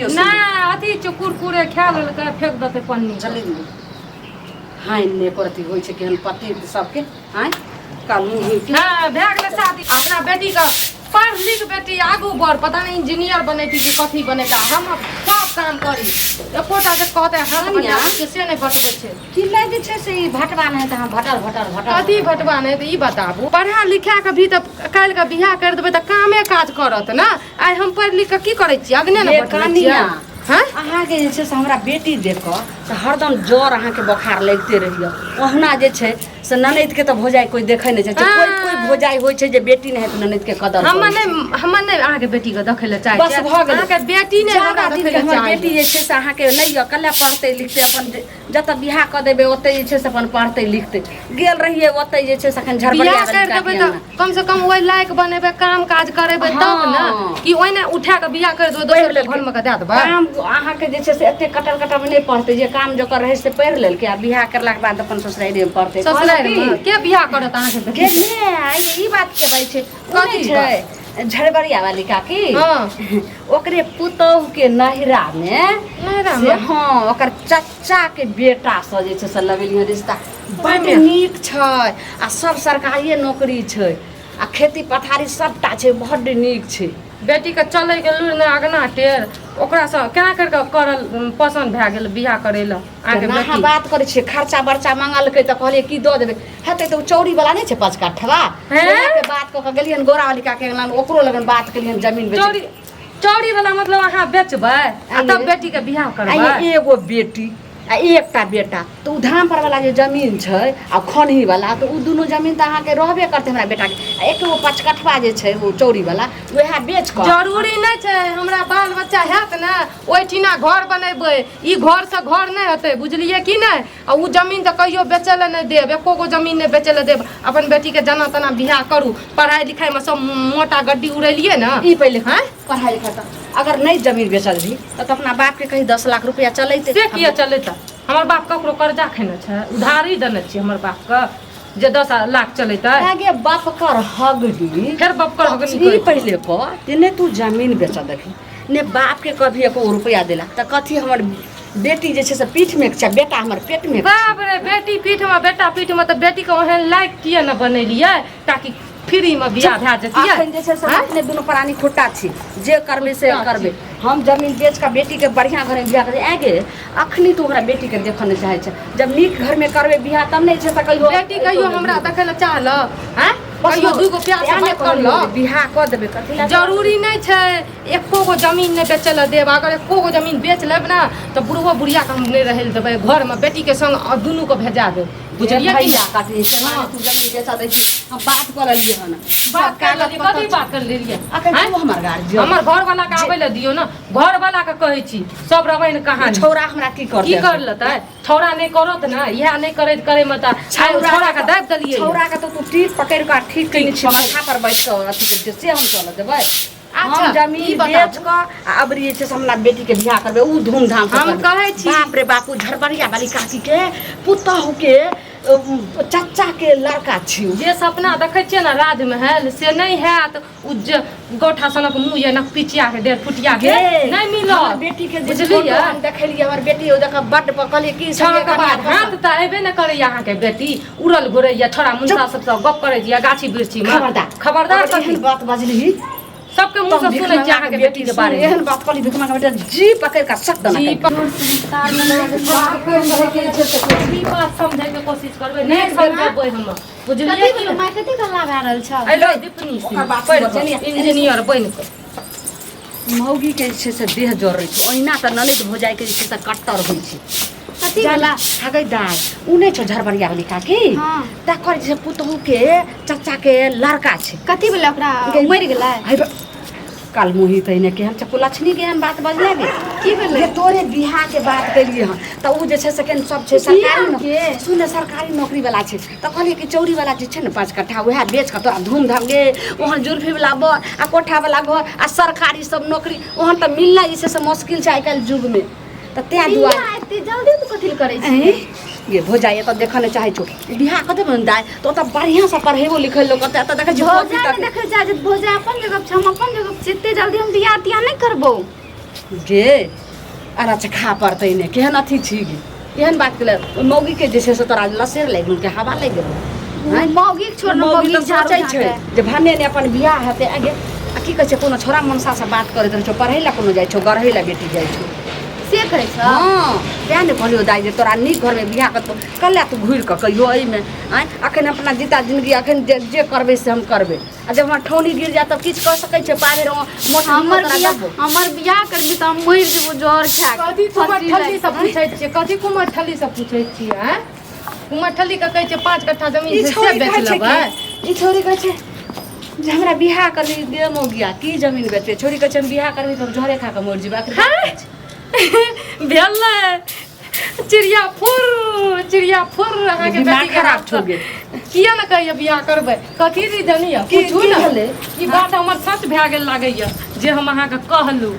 कहियो ना अथी छै कुरकुरे खा लेलकै फेंक देतै पन्नी चली हाय ने करती होइ छै केहन पति सबके आँय काल मुँह के हाँ भए गेलै शादी अपना बेटीके पढ़ लिख बेटी आगू बढ़ पता नहीं इंजीनियर बनेती कि कथी बनेता हम सब काम करी एकोटा जे कहते हाथ कनिया? बटा के से नहीं बटबै छै की लै जे छै से ई भटवा नहि तऽ अहाँ भटर भटर भटर कथी भटवा नहि तऽ ई बताबू पढ़ा लिखा के भी तऽ काल्हि के बियाह कर देबै तऽ कामे काज करत ने आइ हम पढ़ि लिख के की करै छियै अग्ने ने ये बटबै कनिया। छियै हँ अहाँके जे छै से हमरा बेटी देख कऽ से हरदम जर अहाँके बोखार लगिते रहैए ओहुना जे छै से ननैदके तऽ भौजाइ कोइ देखै नहि छै कोइ कोइ भौजाइ होइ छै जे बेटी नहि है तऽ ननैदके कदर हमर करै छै। नहि हमर नहि अहाँके बेटीके देखै लए चाहै बस छियै। भऽ गेलै। अहाँके बेटी नहि ज्यादा हमरा दिन देखै के लए हमर चाहै बेटी जे छै से अहाँके नहि यऽ कल्हे पढ़तै लिखतै अपन जतऽ बियाह कऽ देबै ओतै जे छै से अपन पढ़तै लिखतै गेल रहियै ओतै जे छै से अखन झड़बड़िया बियाह कर देबै तऽ कम से कम ओहि लायक बनेबै काम काज करेबै तब ने हँ। कि ओहिना उठा कऽ बियाह कर देबै दोसर के घरमे कऽ दए देबै काम अहाँके जे छै से एते कटल कटल नहि पढ़तै जे काम जोकर रहै से पढ़ि लेलकै आ बियाह करलाके बाद अपन ससुरारिमे पढ़तै ससुरारिमे के बियाह करत अहाँके के बेटी ने आइ ई बात के बात छै ओ कथी नहि छै झड़बड़िया वाली काकी हँ ओकरे पुतोहु के नहिरा मे नहिरा से मे हँ ओकर चचा के बेटा से जे छै से लगेलियै रिश्ता बड नीक छै आ सब सरकारिए नौकरी छै आ खेती पथारी सबटा छै बड नीक छै बेटीके चलैके लूरि नहि अगना टेढ़ ओकरासँ केना करि कऽ करल पसन्द भए गेल बियाह करै लए अहाँके अहाँ बेटी बात करै छियै खर्चा बर्चा मंगलकै तऽ कहलियै की दऽ देबै हेतै तऽ ओ चौरी वाला नहि छै पाँच कट्ठवा हैं? ओकरा के बात कऽ कऽ गेलियनि गोरा वाली काके अंगना ओकरो लगन बात केलियनि जमीन बेच चौरी चौरी वाला मतलब अहाँ बेचबै आ तब आइये। बेटीके बियाह आ करबै एगो बेटी आ एकटा बेटा तऽ ओ धाम पर वाला जे जमीन छै आ खनही वाला तऽ ओ दुनू जमीन तऽ अहाँके रहबे करतै हमरा बेटाके आ एगो पचकठवा जे छै ओ चौरी वाला वएह बेच कऽ जरूरी नहि छै हमरा बाल बच्चा हैत ने ओहिठिना घर बनेबै ई घरसँ घर नहि हेतै बुझलियै कि नहि आ ओ जमीन तऽ कहियो बेचै लए नहि देब एको गो जमीन नहि बेचै लए देब अपन बेटीके जेना तेना बियाह करू पढ़ाइ लिखाइमे सब मोटा गड्डी उड़ेलियै ने ई पहिले आँय? पढ़ाइ लिखाइ तऽ अगर नहि जमीन बेचल रही तऽ अपना बापके कही 10 लाख रुपया चलैते से किया चलेता हमर बाप ककरो कर्जा खेने छै उधारी देने छियै हमर बापके जे 10 लाख चलेतै आगे बाप कर हगडी फेर बाप कर हगनी ई पहिले कह जे नहि तू जमीन बेच देखी ने बापके कभी एको रुपया देला तऽ कथी हमर बेटी जे छै से पीठमे छै बेटा हमर पेटमे छै। बाप रे बेटी पीठमे बेटा पीठमे तऽ बेटीके ओहन लायक किए ने बनेलियै ताकि फ्रीमे बियाह भए जेतियै अखन जे छै से आँय? अपने दुनू प्राणी खुट्टा छी जे करबै से खुट्टा करबै हम जमीन बेच कऽ बेटीके बढ़िआँ घरमे बियाह करबै आँय गे अखनी तू हमरा बेटीके देखऽ नहि चाहै छै जब नीक घरमे करबै बियाह तब नहि छै से कहियो बेटी कहियो हमरा देखै लए चाहल आँय बस कहियो दूगो प्यार से तें ने बात कर ल बियाह कऽ देबै कथी लए जरूरी नहि छै एको गो जमीन नहि बेचै लए देब अगर एको गो जमीन बेच लेब ने तऽ बुढ़बो बुढ़ियाके हम नहि रहै लए देबै घरमे बेटीके संग आ दुनूके भेजा देब बुझलियै कि भैया कथी से माने तू जमीन बेचा दै छी हम बात कऽ लेलियै हन बात कर लेलियै कथी बात कर लेलियै अखन आँय? तू हमर गार्जियन हमर घरवाला के आबै लए दियौ ने घरवाला के कहै छी सब रमायण कहानी छौड़ा हमरा की करतै की कर लेतै छौड़ा नहि करत ने इएह नहि करैत करै मे तऽ आइ ओ छौड़ा के दाबि देलियै छौड़ा के तऽ तू टीप पकड़ि कऽ ठीक केने छी माथा पर बैठ कऽ अथी केने छी से हम चलऽ देबै अच्छा, हम जमीन ई बताबू। बेच कऽ आ अबरी जे छै से हमरा बेटी के बियाह करबै उ धूमधाम से हम करबै। कहै छी। बाप रे बाप उ झड़बड़िया वाली काकी के पुतहु के चचा के लड़का छी उ। जे सपना देखै छियै ने राजमहल से नहि हैत उ जे गोठा सनक मुँह यऽ नक पिचिया के डेढ़ फुटिया के गे, नहि हमर मिलत बेटी के जे बुझलियै फोटो हम देखलियै हमर बेटी ओ देख बड्ड कहलियै की छौड़ा के बाद हाथ तऽ अयबे नहि करैया अहाँके बेटी उड़ल घुरैया छौड़ा मुंडा सबसँ गप करै छियै गाछी वृक्षी मे खबरदार खबरदार अगर एहन कथी बात बजली सबके मुँह से सुनै छियै अहाँके बेटी के बारे मे एहन बात कहली भिखमा के बेटा जी पकड़ के सट दना जी ई बात समझै के कोशिश करबै नहि समझबै हम बुझलियै कथी कि माय कथी गल्ला भए रहल छल अइलो दीपनी ओकर बात पढ़ि सुनऽ, कऽ इंजीनियर बनि कऽ मौगी के जे छै से देह जरै छै ओहिना तऽ ननैद भौजाइके जे छै से कट्टर होइ छै कथी वाला हगै दाइ उ नहि छौ झड़बड़िया वाली काकी हाँ। तकर जे पुतहु के चचा के लड़का छै कथी भेलै ओकरा मरि गेलै है काल मुही तहिने केहन छै कुलक्षणी के एहन बात बजले गे की भेलै जे तोरे बियाह के बात केलिए हन तऽ उ जे छै से केहन सब छै सरकारी बियाह के? सुन सरकारी नौकरी वाला छै तऽ कहलिए कि चौरी वाला जे छै ने 5 कट्ठा वएह बेच कऽ तोरा धूमधाम गे ओहन जुर्फी वाला बर आ कोठा वाला घर आ सरकारी सब नौकरी ओहन तऽ मिलना जे छै से मुश्किल छै आइ काल्हि युग मे तऽ तें दुआरे बियाह एते जल्दी तू कथी लए करै छी ऐं गे भौजाइ एतऽ देखऽ नहि चाहै छौ बियाह कऽ देबै ने दाइ तऽ ओतऽ बढ़िआँसँ पढ़ेबो लिखेलो करतै एतऽ देखै छियै भौजा कॉपी नहि तक देखै चाहै छै भौजा अपन जगह पर छै हम अपन जगह पर छी एते जल्दी हम बियाह तियाह नहि करबौ गे अरे अच्छा खा पड़तै नहि केहन अथी छी गे एहन बात के लेल मौगी के जे छै से तोरा लसेर लागि गेल के हवा लागि गेल आँय? मौगी के छोड़ मौगी मौगी तऽ झाड़ू सोचै छै झाँटे। जे भने ने अपन बियाह हेतै आगे आ की कहै छै कोनो छोड़ा मनसासँ बात करैत रहै छौ पढ़ै लए कोनो जाइ छौ गढ़ै लए बेटी जाइ छौ से कहै छ हँ तेँ ने कहलियौ दाइ जे तोरा नीक घरमे बियाह करतौ कल्ला तू घुरि कऽ कहियो एहिमे आँय अखन अपना जीता जिंदगी अखन जे जे करबै से हम करबै आ जब हमर ठौनी गिर जायत तब किछु कऽ सकै छै पाबे हमर बियाह हमर बियाह करबी तऽ हम मरि जेबो जहर खा के कथी कुमार फँसी ठल्ली लागि से पूछै छियै कथी कुमार ठल्ली से पूछै छियै आँय कुमार ठल्ली के कहै छियै 5 कट्ठा जमीन ई छै से छौरी बेच कहै छै लेबै कि ई छौरी कहै छै जे हमरा बियाह करबी दे मौगिया की जमीन बेचबै छौरी कहै छै हम बियाह करबी तऽ हम जहरे खा कऽ मरि जेबै आखिर भेलै चिड़िया फुर चिड़िया फुर अहाँके दिमाग बेटी के खराब हाथ छौ गे। किया ने कहिए बियाह करबै कथी रीजन यऽ की- पूछू की ने भेलै? ई बात हमर सच भए गेल लागैया जे हम अहाँके कहलहुँ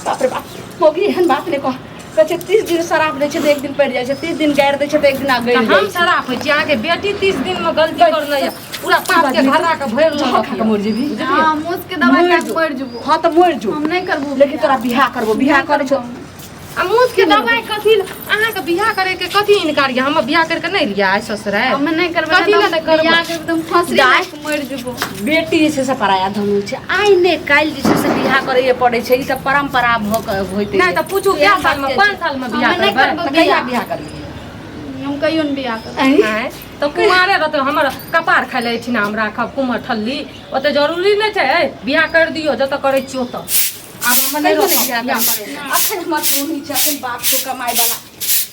बाप रे बाप मौगी एहन बात नहि कह कहै छै 30 दिन शराब दै छै तऽ एक दिन पड़ि जाइ छै 30 दिन गारि दै छै तऽ एक दिन तऽ गड़ि हम जाइ छै शराब होइ छी अहाँके बेटी 30 दिनमे गलती करने यऽ पूरा पाप के घड़ा के भरि जहर लेलक खा कऽ यऽ। मरि जेबही हँ मूस के दवाइ खा के मरि मरि जेबो हँ तऽ मरि जो हम नहि करबो लेकिन तोरा बियाह करबो बियाह करै छौ आ मूस के दवाइ कथी लए? अहाँके बियाह करे के कथी इनकार यऽ हमर बियाह करके नहि लिअ आइ ससुराल हमे नहि करबै कथी लए नहि करबै? बियाह करबै तऽ हम फँसरी दाइ। लागि कऽ मरि जेबो बेटी जे छै से पराया धन होइ छै आइ ने काल्हि जे छै से बियाह करैए पड़ै छै ई तऽ परम्परा भऽ कऽ होइत नहि तऽ पूछू कए सालमे 5 सालमे बियाह हमे नहि करबै करबै तऽ कहिया बियाह करबै हम कहियो नहि बियाह करबै आँय, तऽ कुमारे रहतै हमर कपार खाइ लए एहिठिना हम राखब कुमर ठल्ली ओते जरूरी नहि छै ऐ, बियाह करि दियौ जतऽ करै छियै ओतऽ आब हम नहि कहियो नहि रोकब बियाह बियाह करबै। करै अखन हमर टोनी छै अखन बाप छौ कमाइ वाला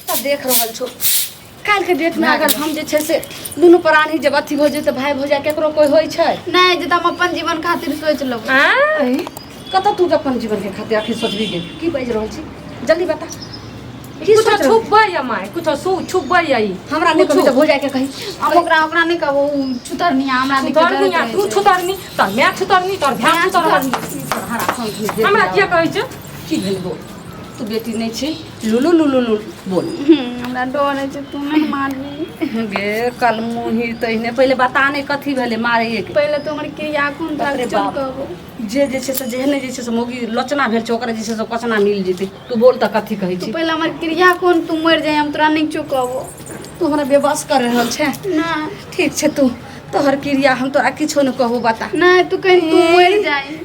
तऽ देख रहल छौ काल्हिके डेटमे अगर हम जे छै से दुनू प्राणी जब अथी भऽ जेतै भाय भौजाइ केकरो कोइ होइ छै नहि जे तऽ हम अपन जीवन खातिर सोचि लेबै आँय? कतऽ तू अपन जीवनके खातिर अखन सोचबी गे की बाजि रहल छी जल्दी बता की कुछो सोच रहल छुपबै या माय कुछो सु छुपबै या ई हमरा नहि कहबी तऽ भौजाइके कही हम ओकरा ओकरा नहि कहबो ओ छुतरनी हमरा देख के छुतरनी आ डरैत तू रहै छै। छुतरनी तोहर माय छुतरनी तोहर भाय माय छुतरनी हरा संग हमरा किया कहै छै की भेल गो तू बेटी नहि छी लुलु लुलु लुलु बोल हमरा डर होइ छै तू नहि मारबी गे कल मुही तहिने पहिले बता नहि कथी भेलै मारैए के पहिले तो हमर क्रिया कोन बाप रे चल बाप। कहबो जे जे छै से जेहने जे छै से मौगी लोचना भेल छै ओकरा जे छै से कोचना मिल जेतै तू बोल तऽ कथी कहै तू छी पहिले हमर क्रिया कोन तू मरि जाय हम तोरा नहि चुकबो तू हमरा बेबस कर रहल छै नहि ठीक छै तू तोहर क्रिया हम तोरा किछो नहि कहबो बता नहि तू कहीं तू मरि जाय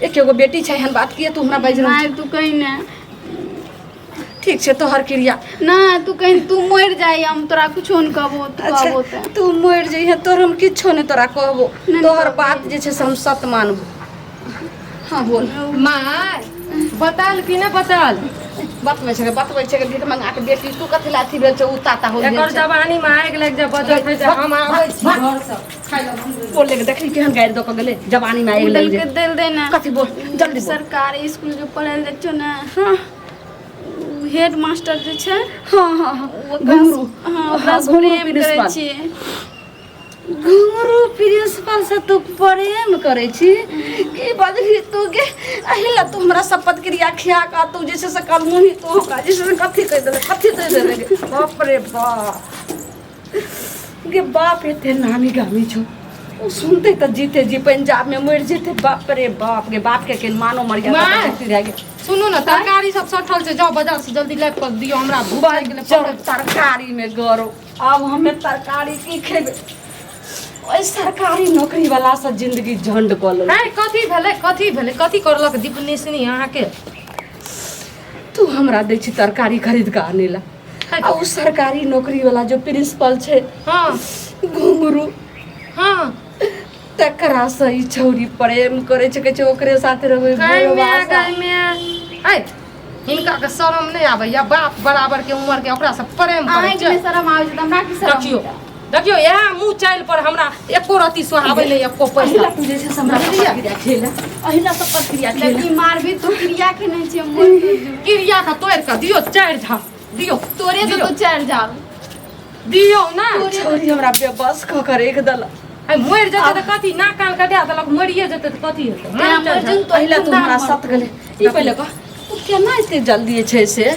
एक एगो बेटी छै एहन बात किए तू हमरा बाजि रहल नहि तू कहीं नहि ठीक छै तोहर क्रिया नहि तू कहीं तू मरि जाय हम तोरा कुछो नहि कहबो तू अच्छा कहबो तऽ तू मरि जइहे तोहर हम किछो नहि तोरा कहबो नहि तोहर कहबो। बात जे छै से हम सत मानबो हाँ बोल माय बताल कि नहि बताल बतबै छै बतबै छै भीख मंगा के बेटी तू कथी ला अथी भेल छै उ ताता हो गेल एकर छै जवानी मे आगि लागि जाय बजत है जे हम आबै छी घर से खाइ लए बोल लेके देखली केहन गारि दऽ कऽ गेलै जवानी मे आगि लागि देलके देल दे ने कथी बोल जल्दी बोल सरकारी स्कूल जो पढ़ै लए जाइ छौ ने हाँ हेड मास्टर जे छै हाँ हाँ हाँ ओकरा घुंघरू हाँ ओकरा से घुंघरू प्रेम करै प्रिंसिपल। छियै घुंघरू प्रिंसिपल से तू प्रेम करै छी की बजली तू गे एहि ला तू हमरा शपथ क्रिया खिया कऽ तू जे छै से कलमुही तू हमरा जे छै से कथी कहि देले कथी दे देले गे बाप रे बाप गे बाप एते नामी गामी छौ ओ सुनते तऽ जीते जी पंजाब में मरि जेते बाप रे बाप गे बाप के केन मानो मरिया माय। रह गेल सुनू ने तरकारी सब सठल छै जाउ बाजार से जल्दी लाबि कऽ दियौ हमरा भूख लागि गेलै जड़ तरकारी में गरो आब हमे तरकारी की खेबै ओहि सरकारी नौकरी वाला से जिंदगी झंड कऽ लेलक है कथी भेलै कथी भेलै कथी करलक दीपनिशनी अहाँके तू हमरा दै छी तरकारी खरीद कऽ आनै ला आ ओ सरकारी नौकरी वाला जो प्रिंसिपल छै हँ घुंघरू हँ तकरा से ई छौरी प्रेम करै छै कहै छै ओकरे साथे रहबै गाय बुढ़वा माय सा। गाय माय ऐ हिनका के शरम नहि आबैया बाप बराबर के उम्र के ओकरा से प्रेम करै अहाँके छै नहि शरम आबै छै तऽ हमरा की शरम देखियौ देखियौ इएह मुँह चालि पर हमरा एको रत्ती सोहाबै नहि एको पैसा अहिला तू जे छै से हमरा सब प्रक्रिया खेला अहिला सब प्रक्रिया खेला लेकिन मारबी तू क्रिया के नहि छै मोर क्रिया के तोड़ि कऽ दियौ चारि झाप दियौ तोरे दियौ। तो चारि झाप दियौ ना छौरी हमरा बेबस कऽ के राखि देलक आइ मरि जेतै तऽ कथी नाक कान कटा देलक मरिए जेतै तऽ कथी हेतै तेँ मरि मरि जेतै। पहिला तू हमरा सत गेलै ई पहिले कह तू केना एते जल्दी जे छै से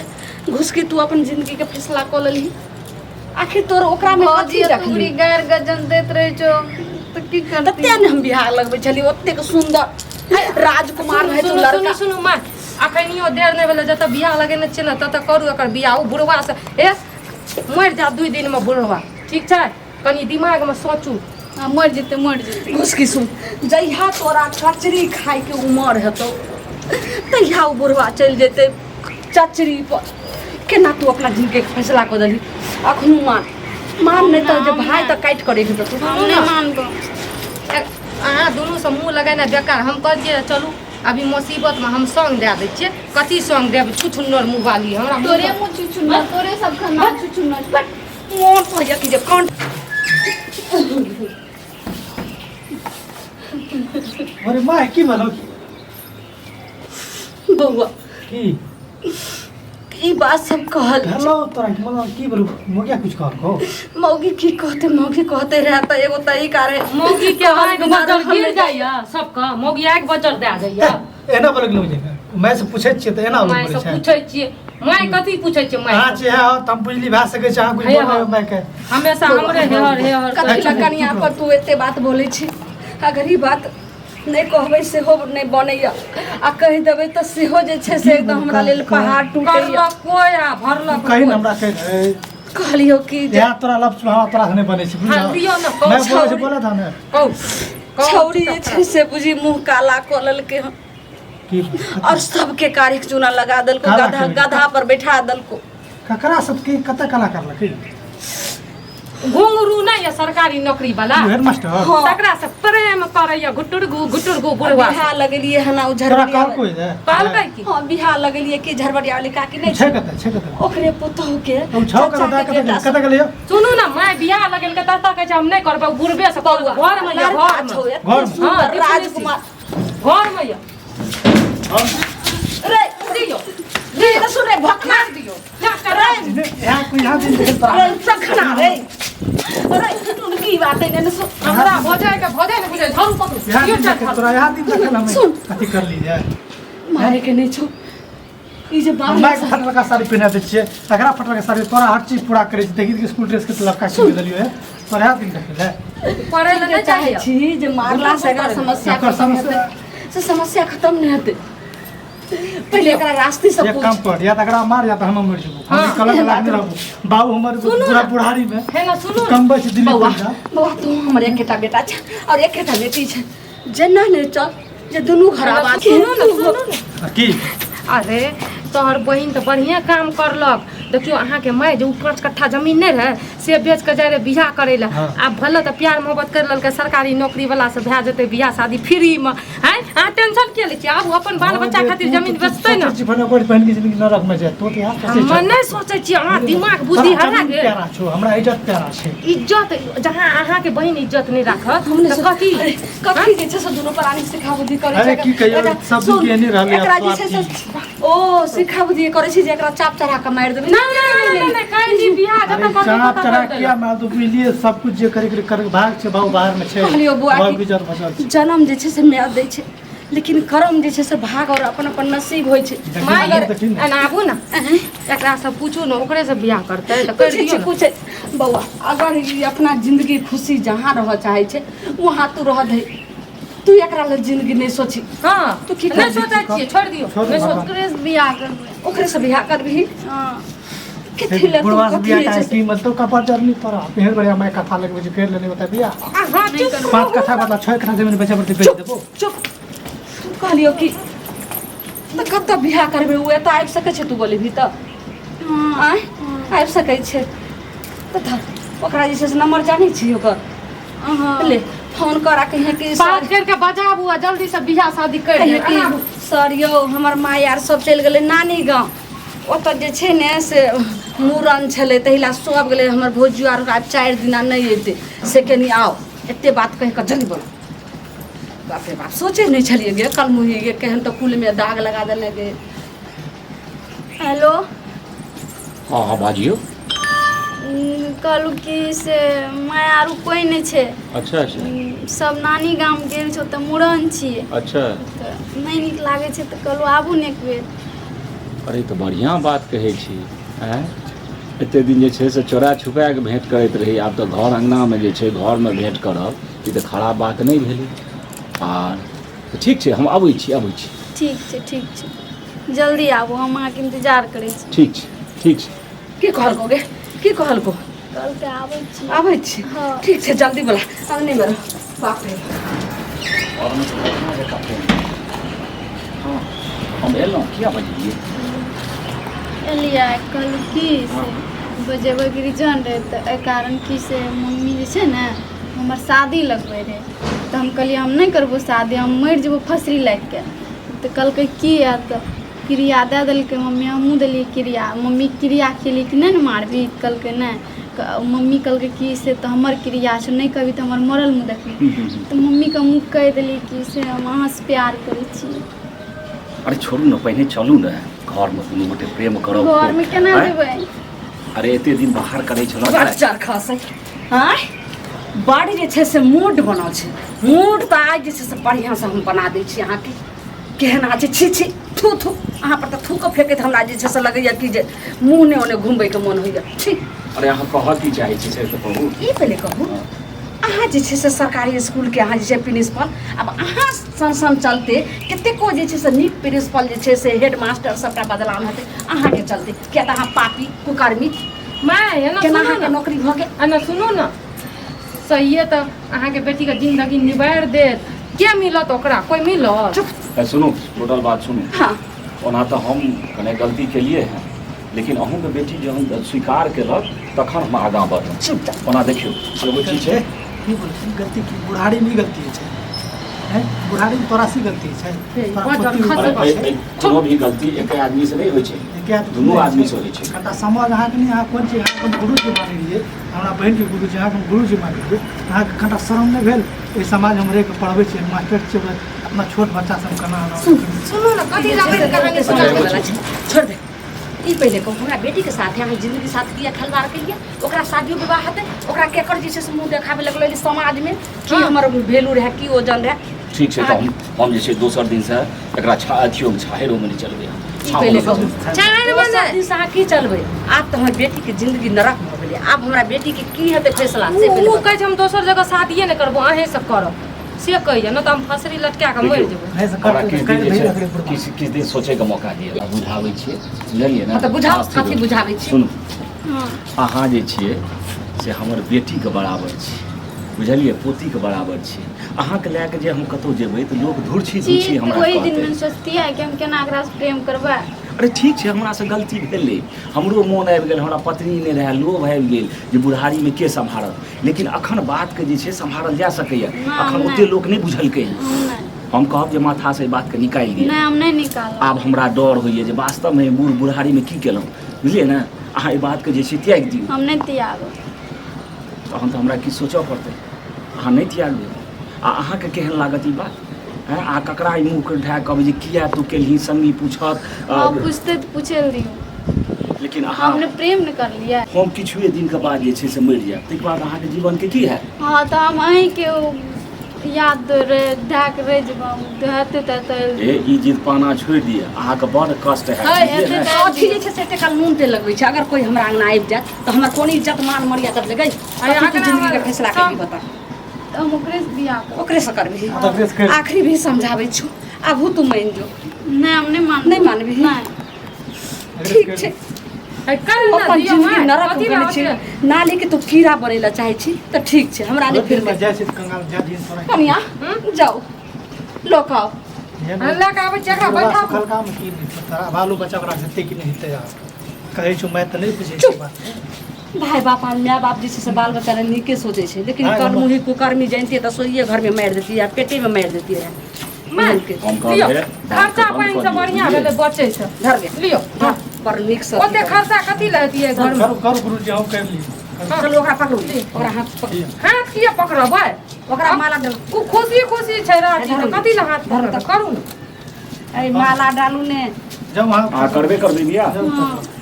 घुसकी तू अपन जिंदगी के फैसला कऽ लेलही आखिर तोर ओकरा में कथी भौजी देखली तोरी गारि गजन दैत रहै छौ तऽ की करती तते ने हम बिहार लगबै छलियै ओतेक सुन्दर राजकुमार रहै तू सुनू लड़का। सुनू सुनू माँ, अखनियो देर नहि भेलै, जतऽ बियाह लगेने छियै ने ततऽ करू एकर बियाह। ओ बुढ़वा से ए मरि जायत 2 दिनमे बुढ़वा, ठीक छै? कनि दिमागमे सोचू। हाँ, मरि जेतै मरि जेतै। घुसकी सुन, जहिया तोरा कचरी खाइके उमर हेतौ तहिया ओ बुढ़वा चलि जेतै चचरी पर। केना तू अपना जिनके फैसला कऽ देलही? अखनो मान मान, नहि तऽ जे भाय तऽ काटि कऽ राखि देतौ। हम नहि मानबो। अहाँ दुनूसँ मुँह लगेनाइ बेकार। हम कहै छियै चलू, अभी मुसीबतमे हम सङ्ग दए दै छियै। कथी सङ्ग देब? छुछुन्नर मुँह वाली हमरा मुँह तोरे मुँह छुछुन्नर, तोरे सब खाना छुछुन्नर। बट मोन होइया कि जे कंठ। अरे माय, की भेलौ? बौआ। की? ई बात सब कहल। भेलौ तोरा? मतलब की भेलौ? मौगिया कुछ कहलकौ? मौगी की कहते? मौगी कहते रहे तऽ एगो तरीका रहे। मौगी के आँखि बजर गिर जाइया सबके, मौगी आँखि बजर दए जाइया। एना बोलै गेलौ जे माय से पूछै छियै तऽ एना माय बोलै से छै? पूछै छियै माय, कथी पूछै छियै माय? अहाँ छियै हँ तऽ हम बुझली भए सकै छै अहाँ कुछ हे बोलबै हँ। माय के। हमेशा हमरे हेहर हेहर कथी करै लए छै। कनिया पर तू एते बात बोलै छी? अगर ई बात नहि कहबै सेहो नहि बनैया आ कहि देबै तऽ सेहो जे छै से एकदम हमरा लेल पहाड़ टूटैया। करलक कोइ आ भरलक कही ने कोइ। हमरा कहि दे। कहलियौ कि जे इएह तोरा लफ्ज हमरा तोरा से नहि बनै छै। हाँ, बुझलहो? दियौ ने, कहू। मैं बोलै छै, बोलै था ने। कहू कहू। छौड़ी जे छै से बुझी मुँह काला कऽ लेलकै हन की? और सबके कारिक चूना लगा देलको। काला गधा केलकै? गधा पर बैठा देलको। ककरा सबके कते कला करलकै? घुंघरू नहि यऽ सरकारी नौकरी वाला? हेडमास्टर? हाँ। तकरा से प्रेम करैया घुटुर गु घुटुर गु बुढ़वा। बिहा लगेलियै हन ओ तोरा झरबरिया। कहलको जे? कहलकै की? हाँ, बिहा लगेलियै कि झरबरिया वाली काकी नहि छै कतऽ? छै कतऽ? ओकरे पुतहु के ओ छौ चाचा कतऽ? के कतऽ बेटा। कतऽ गेलियो? सुनू ने माय, बियाह लगेलकै तब तक कहै छै हम नहि करबै, बुढ़बे से करबै। घर मे यऽ, लड़का घर मे छौ एते घरमे। सुन्दर। हाँ, देखने छी। राजकुमार। घर मे यऽ। रे दियौ। रे तऽ सुन रे भकना। दियौ जा करा। यहाँ कोई यहाँ दिन देखल तोरा। रे सखना रे रे की बात है ने सुन। हमरा भजाय के भजाय ने बुझै धरू पकड़ू। यहाँ दियौ दिन चार देखल धरू। तोरा, यहाँ दिन देखल हमे सुन। अथी कर लीजिए। मारे के नहीं छौ ई जे बाल। माय के फटलका साड़ी पहिना दै छियै, तकरा फटलका साड़ी, तोरा हर चीज पूरा करै छै। देखी के स्कूल ड्रेस के लड़का किन देलियो है तोरा, यहाँ दिन देखल है। पढ़ै लए नहि चाहै चाहैया छी जे मारला से एकरा समस्या एकर खत्म समस्या- हेतै से समस्या खत्म नहि हेतै। पहिले एकरा रास्ते से एक पूछ। काम कर, या तऽ एकरा मार या तऽ हम मरि जेबो। हम हाँ। कलंक लागने रहबो बाबू हमर सुनू पूरा ने। बुढ़ारी में। हे ना सुनू ने। कमबै छै दिल्ली बौआ पैसा। बौआ, तू हमर एकेटा बेटा छै और एकेटा बेटी छै, जेना नहि चल जे दुनू घर आबाद। सुनू ने, सुनू ने। की? अरे तोहर बहिन तऽ बढ़िआँ काम करलक। देखियौ अहाँके माय जे ओ 5 कट्ठा जमीन नहि रहै से बेच कऽ जाइ रहै बियाह करै लए। हाँ। आब भले तऽ प्यार मोहब्बत करि लेलकै, सरकारी नौकरी वाला से भए जेतै बियाह शादी फ्रीमे। आँय, अहाँ टेंशन किया लै छियै? आब ओ अपन बाल बच्चा खातिर जमीन बेचतै ने। जीवन ओकर बहन के जिंदगी नरक में जाए तो यार। हम नहि सोचै छियै, अहाँ दिमाग बुद्धि तोरा हरा जमीन गेल। प्यारा छौ, हमरा इज्जत प्यारा छै। इज्जत जहाँ अहाँके बहिन इज्जत नहि राखत हम नहि तऽ कथी? अरे, कथी जे छै से दुनू प्राणी सिखा बुद्धि करै अरे छै। की कहियौ, सब दिन सुन, के एने रहलै, एकरा आब जे छै से ओ सिखा बुद्धि करै छै जे एकरा चाप चढ़ा कऽ मारि देबै। नहि नहि नहि नहि, कहै छी बियाह अरे जतऽ करतै चाप ततऽ चढ़ा कर देबै। किया मार दू? बुझलिए सब कुछ जे करे के करे भाग छै बाबू, बाहर में छै। कहलियौ बौआ बाबू कि इज्जत बचल छै। जन्म जे छै से माय दै छै, लेकिन कर्म जे छै से भाग और अपन अपन नसीब होइ छै। देखी माय ने, देखी ने। एना आबू ने, एकरा से पूछू ने, ओकरे से बियाह करतै तऽ कर पूछै दियौ छै ने। पूछै बौआ, अगर ई अपना जिंदगी खुशी जहाँ रहऽ चाहै छै वहाँ तू रह दे, तू एकरा लेल जिंदगी नहि सोची। हँ। तू की नहि करबही? सोचै छियै, छोड़ि दियौ। छोड़ नहि दे सोच बाबा। ओकरे से बियाह करबै। ओकरे से बियाह करबही? हाँ। कथी लए तू बुढ़वा से कथी बियाह जे छै काहे से- की मतलब कपार चढ़नी तोरा पेहन बढ़िया मैं कथा लगबै छै कर लेने बता बियाह। अहाँ चुप। 5 कट्ठा बदला 6 कट्ठा जमीन बेचे पड़तै, बेच देबो। चुप। तू कहलियौ कि तऽ कतऽ बियाह करबै? ओ एतऽ आबि सकै छै? तू बोलेबही तऽ हाँ। आँय, आबि सकै छै तऽ धर, ओकरा जे छै से नंबर जानै छी ओकर? हाँ। ले फोन कर आ कहिहे कि बात सर करके बजाबू आ जल्दी से बियाह शादी कर कहिहे दियौ। कि आबू। सर यौ, हमर माय आर सब चलि गेलै नानी गाँव, ओतऽ जे छै ने से मूड़न छलै ताहि लए सब गेलै, हमर भौजियो आर आब 4 दिना नहि अयतै, से कनि आउ। एते बात कहि कऽ जल्दी बोल। बाप रे बाप, सोचै नहि छलियै गे कलमुही गे, केहन तऽ कुलमे दाग लगा देने गे। हेलो। हँ हँ, बाजियौ। कहलहुँ कि से माय आरू कोइ नहि छै। अच्छा अच्छा। सब नानी गाम गेल छै, ओतऽ मूड़न छियै। अच्छा। तऽ नहि नीक लागै छै तऽ कहलहुँ आबू ने एक बेर। अरे तऽ बढ़िआँ बात कहै छी। आँय, एते दिन जे छै से चोरा छुपा कऽ भेँट करैत रही, आब तऽ घर अङ्गनामे जे छै घरमे भेँट करब, ई तऽ खराब बात नहि भेलै। आर तऽ ठीक छै, हम अबै छी, अबै छी। ठीक छै, ठीक छै, जल्दी आबू, हम अहाँके इंतजार करै छी। ठीक छै, ठीक छै। की कहलको गे, की कहलको? कहलकै आबै छी। आबै छी? हँ। ठीक छै, जल्दी बोला, अंगने में रह। बाप रे। घरमे तऽ बढ़िआँ जकाँ फोन। हँ, हम एलहुँ, किया बजलियै? एलियै, कहलहुँ की से बजेबैके रीजन रहै तऽ एहि कारण की से मम्मी जे छै ने हमर शादी लगबै रहै, तऽ हम कहलियै हम नहि करबौ शादी, हम मरि जेबौ फसरी लागिके। तऽ कहलकै किया? तऽ क्रिया दए देलकै मम्मी, हमहूँ देलियै क्रिया। मम्मी क्रिया खेली कि नहि ने मारबही? कहलकै नहि। मम्मी कहलकै कि से तऽ हमर क्रिया छौ, नहि कहबही तऽ हमर मरल मुँह देखबही। तऽ मम्मीके हमहूँ कहि देलियै कि से हम अहाँसँ प्यार करै छी। अरे छोड़ू ने, पहिने चलू ने घरमे, दुनू गोटे प्रेम करब। घरमे केना आँय? जेबै? अरे एते दिन बाहर करै छलहुँ। बड़ चरखस है। आँय, बड़ जे छै से मूड बनल छै। मूड तऽ आइ जे छै से बढ़िआँसँ हम बना दै छी अहाँके। केहन अहाँ छी, छी छी, थू थू, अहाँ पर तऽ थूको फेकैत हमरा जे छै से लगैया कि जे मुँह ने ओने घुमबैके मोन होइया। छी। अरे अहाँ कहऽ की चाहै छी से तऽ कहू। ई पहिले कहू, अहाँ जे छै से सरकारी स्कूलके अहाँ जे छै प्रिंसिपल, आब अहाँ सन सन चलते कतेको जे छै से नीक प्रिंसिपल जे छै से हेड मास्टर सबटा बदनाम हेतै अहाँके चलते, किया तऽ अहाँ पापी कुकर्मी। माय, एना केना सुनू अहाँके ने, नौकरी भऽ गेल? एना सुनू ने, सहिए तऽ अहाँके बेटीके जिंदगी निबारि देत। के मिलत ओकरा? कोइ मिलत? चुप। ए, सुनू, टोटल बात सुनू। हाँ। ओना तऽ हम कने गलती केलिए हँ, लेकिन अहूँके बेटी जहन स्वीकार केलक तखन हम आगाँ बढ़ब। चुप जा। ओना देखियौ, एगो चीज छै। की बोलै छी गलती की? बुढ़ारीमे ई गलती होइ छै? हैं, बुढ़ारीमे तोरा सी गलती छै? तोरा बड़ पोती खस अरे, छै। कोनो भी गलती एके आदमी से नहि होइ छै, एके आदमी दुनू नहि आदमी छै। से होइ छै। कनिटा समझ अहाँके नहि, अहाँ कोन चीज, अहाँ अपन गुरुजी मानै रहियै, हमरा बहिनके गुरुजी, अहाँके हम गुरुजी मानै रहियै, अहाँके कनिटा शरम नहि भेल? एहि समाजमे हम रहिके पढ़बै छियै, मास्टर छियै, अपना छोट बच्चा सब केना आना? सुनू ने, कथी लबैत कहानी अच्छा, सुनाबै एगो छी। चीज। छोड़ दे। ई पहिले कहू, हमरा बेटीके साथे अहाँ जिंदगी साथ किया खेलवाड़ केलियै? ओकरा शादियो विवाह हेतै, ओकरा केकर जे छै से मुँह देखाबे लगलै समाजमे? की हमर वैल्यू रहै, की ओजन रहै? ठीक छै, तऽ हम जे छै दोसर दिनसँ एकरा छा अथियोमे छाहरियोमे नहि चलबै हम। ई पहिले कहू। छाहरिमे दोसर नहि। दिनसँ अहाँ की चलबै? आब तऽ हमर बेटीके जिंदगी नरक भऽ गेलै। आब हमरा बेटीके की हेतै फैसला से ओ पहिले ओ बताउ। कहै छै हम दोसर जगह शादिए नहि करबो, अहीँसँ करब, से कहैए, नहि तऽ हम फसरी लटका कऽ मरि देखियौ, जेबै। नहि से हमरा करतै किछु तऽ दिन काल्हि जे धरि छै रखबै बुढ़बा। किछु किछु दिन सोचैके मौका दिअ। बुझाबै छियै, बुझलियै ने? हँ तऽ बुझाउ, अहाँ स्थिर कथी रहू। बुझाबै छी? सुनू। हँ। अहाँ जे छियै से हमर बेटीके बराबर छी, बुझलियै? पोतीके बराबर छी। अहाँके लए कऽ जे हम कतहु जेबै तऽ लोक धुरछी छी धुरछी तऽ हमरा ओहि दिन कहतै। मे सोचतियै कि हम केना एकरासँ प्रेम करबै। अरे ठीक छै, हमरासँ गलती भेलै, हमरो मोन आबि गेल, हमरा पत्नी नहि रहए, लोभ आबि गेल जे बुढ़ारीमे के सम्हारत। लेकिन अखन बातके जे छै सम्हारल जा सकैए। नहि, अखन नहि। ओते लोक नहि बुझलकै हँ। हम नहि। हम कहब जे माथासँ एहि बातके निकालि दिअ। नहि, हम नहि निकालब। आब हमरा डर होइए जे वास्तवमे बूढ़ बुढ़ारीमे की केलहुँ, बुझलियै ने? अहाँ एहि बातके जे छै त्यागि दियौ। हम नहि त्यागब। तहन तऽ हमरा किछु सोचऽ पड़तै। अहाँ नहि त्यागबै आ अहाँके केहन लागत ई बात? हँ, अहाँ ककरा ई मुँह उठा कऽ कहबै जे किया तू केलही? संगी पूछत। हँ, पूछतै तऽ पूछै लए दियौ। लेकिन अहाँ हम ने प्रेम ने करलियै। हम किछुए दिनके बाद जे छै से मरि जायब, ताहिके बाद अहाँके जीवनके की हैत? हँ, तऽ हम अहीँके याद धए कऽ रहि जेबै, हेतै तऽ हेतै। ए, ई जिदपाना छोड़ि दिअ, अहाँके बड़ कष्ट हैत, है, बुझलियै ने? हेतै तऽ अथी जे छै से एते काल नून तेल लगबै छै, अगर कोइ हमरा अंगना आबि जायत तऽ हमर कोन इज्जत मान मर्यादा लगै? कथी तू जिंदगी के फैसला करबी बता? तऽ हम ओकरेसँ बियाह करब। ओकरे से करबी? तऽ ओकरे से कर। आखिरी भी समझाबै छौ, आबू तू मान जो। नहि, हम नहि मानब। नहि मानबही? नहि। ठीक छै। है, कर ने अपन दियौ जिंदगी माय, नरक कथी लए बनै छै। ओते? नाली के तू कीड़ा बनै लए चाहै छी तऽ ठीक छै, हमरा नहि फिर। जाइ छै तऽ कंगाल जा दिन तोरा। कनिया, जाउ लऽ कऽ आउ। हम लए कऽ आबै छी, एकरा बैठाबू। सुखलका मे की नहि छै, तोरा बालो बच्चा ओकरा हेतै कि नहि हेतै? आब कहै छौ माय तऽ नहि बुझै छै बात। भाय बाप आ माय बाप जे छै से बाल बच्चा लए नीके सोचै छै, लेकिन भाय बाप- कर्मही कुकर्मी जनितियै तऽ सोइए घरमे मारि दैतियै आ पेटेमे मारि दैतियै रहए। माय, हम कहब लियौ जे खर्चा बात पानि बंद से कऽ दियौ, बढ़िआँ बुझलियै? भेलै बचै से। धर गे। लियौ। धर, बड़ नीकसँ। ओते खर्चा कथी लए हेतियै घरमे? करू करू गुरुजी, हम करि लियौ। चलू, ओकरा पकड़ू, ओकरा हाथ पकड़ू। हाथ किया पकड़बै? ओकरा माला डालू। ओ खुशी खुशी छै राजी, तऽ कथी लए हाथ धरू। पकड़बै? करू ने। अरे माला डालू ने। जाउ अहाँ। अहाँ करबे करबै बियाह? जाउ तऽ।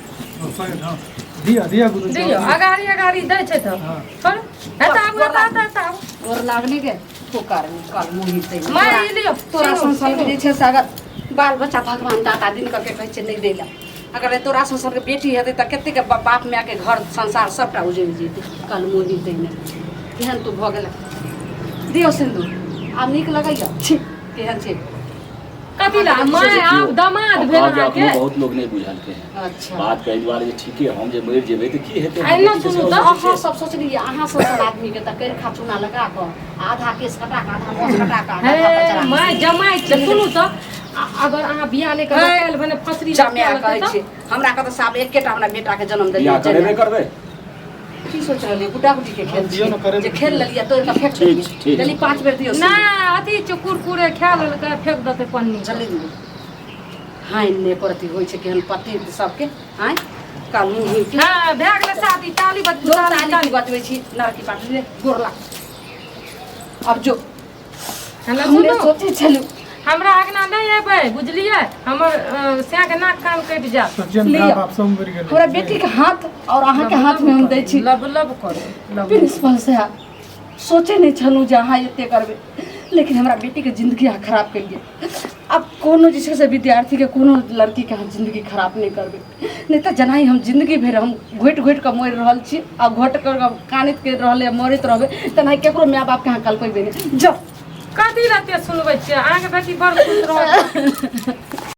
हँ, दिअ दिअ गुरुजी। दियौ, अगाड़ी अगाड़ी दै छै तऽ हँ। करू। एतऽ आबू, एतऽ एतऽ एतऽ आबू। और लागने के कुकर्मी कल मुही से। माय, ई लियौ। तोरा सिन्दूर, संसार के जे सिन्दूर। छै से अगर बाल बच्चा भगवान दाता दिन के कहै छै नहि दै लए, अगर तोरा संसार के बेटी हेतै तऽ कतेक बाप माय के घर संसार सबटा उजड़ि जेतै। कल मुही तैने केहन तू भऽ गेलै। दियौ सिन्दूर, आब नीक लगैया? छी। केहन छै। कथी ला माय आब दमाद भेल कहब जे अहाँके। अखनो बहुत लोग नहि बुझलकै हैं। अच्छा। बात कहि दुआरे जे ठीके हम जे मरि जेबै तऽ की हेतै? आ एना सुनू तऽ अहाँ सब सोचलियै, अहाँ सब सब आदमी के तऽ कैरखा चूना लगा कऽ, आधा केस कटा कऽ, आधा मोछ कटा कऽ, हे आधा पर चढ़ा माय जमाइ छै। सुनू तऽ, अगर अहाँ बियाह नहि करबै, काल्हि भने फसरी जमाए कहै छै हमरा के तऽ साहब एकेटा हमरा बेटा के जन्म देलियै। बियाह करेबे करबै। की सोच रहलियै? गुड्डा गुड्डी के खेल दियौ ने, करेबै। जे खेल लेलियै तोड़ि कऽ फेंक ठीक देलियै। छै, ठीक। जल्दी 5 बेर दियौ। ना अथी छै, कुरकुरे खा लेलकै, फेंक देतै पन्नी। जल्दी दियौ। हाय ने करती होइ छै केहन पति सबके आँय काल मुँह हुइ के। हँ, भए गेलै शादी, ताली बजबू। दो ताली। ताली की बजबै छी नरकी पाटी रे गोर लाग अब जो। हमरा हमरे सुनू। सोचै छलहुँ हमरा अगना नहि एबै, बुझलियै? हमर सैके नाक कान कटि जायत। सज्जन लिअ। बाप सब मरि गेलै। हमरा बेटी के हाथ और अहाँ के हाथ में हम दै छी। लब लब करू लब। प्रिंसिपल साहब, सोचे नहीं छलहुँ जे अहाँ एते करबै, लेकिन हमरा बेटीके जिंदगी अहाँ खराब केलियै। आब कोनो जे छै से विद्यार्थीके, कोनो लड़कीके अहाँ जिंदगी खराब नहि करबै, नहि तऽ जेनाहि हम जिंदगी भरि हम घोटि घोटि कऽ मरि रहल छी आ घोटि कऽ कानैत करि रहलै, मरैत रहबै, तेनाही ककरो माय बापके अहाँ कलपेबै नहि। जाउ। कथी लए एते सुनबै छियै? अहाँके बेटी बड़ खुश रहत।